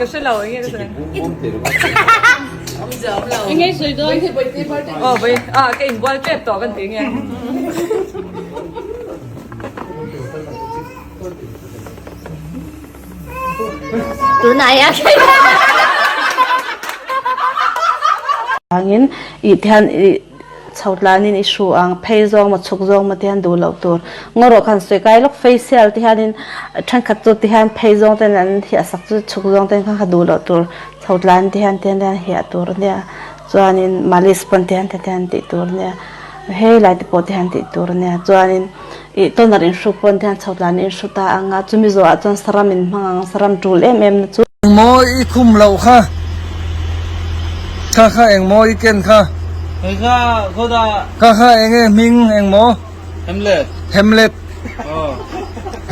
Ka hre lo enge ka sawi Enge i sawi dawn? Aw vawi ah ka inbual tep tawh kan ti nge. Tunah hian Angin ih te hian ih chho tlanin i hru ang phei zawng maw chhuk zawng maw te hian duh loh tur ngaw rawh khan sawi kai lawk facial te hianin thenkhat chu ti hian phei zawng ten an hiah sak chu chhuk zawng ten kha kha duh loh tur chho tlan te hian te hian hiah tur a nia chuanin malis pawn te hian te hian tih tur a nia hei lai te pawh te hian tih tur a nia chuanin. Ih toner in hruk pawn te hian chho tlan in hru ta ang a, chumi zawhah chuan saram in hmang ang, saram tul em em na chu. Engmaw i khum loh kha? Kha kha engmaw i ken kha? Hei kha khawdah. Kha kha enge hming engmaw? Hamlet. Hamlet. Aw.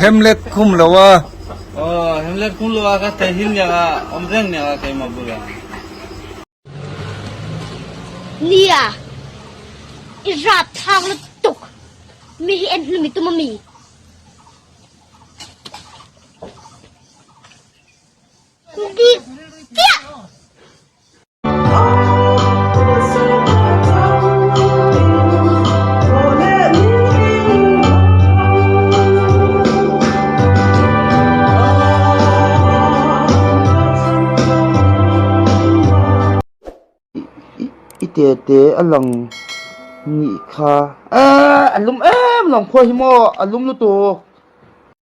Hamlet khum lo a. Aw, Hamlet khum lo a ka thei hin nia ka awm reng nia ka keimah bulah. Nia, i rapthlak lutuk. Mi hi en hlum i tum ami? Dik chiah! I te te a lang nih kha eee a lum em lang khuai hi maw a lum lutuk.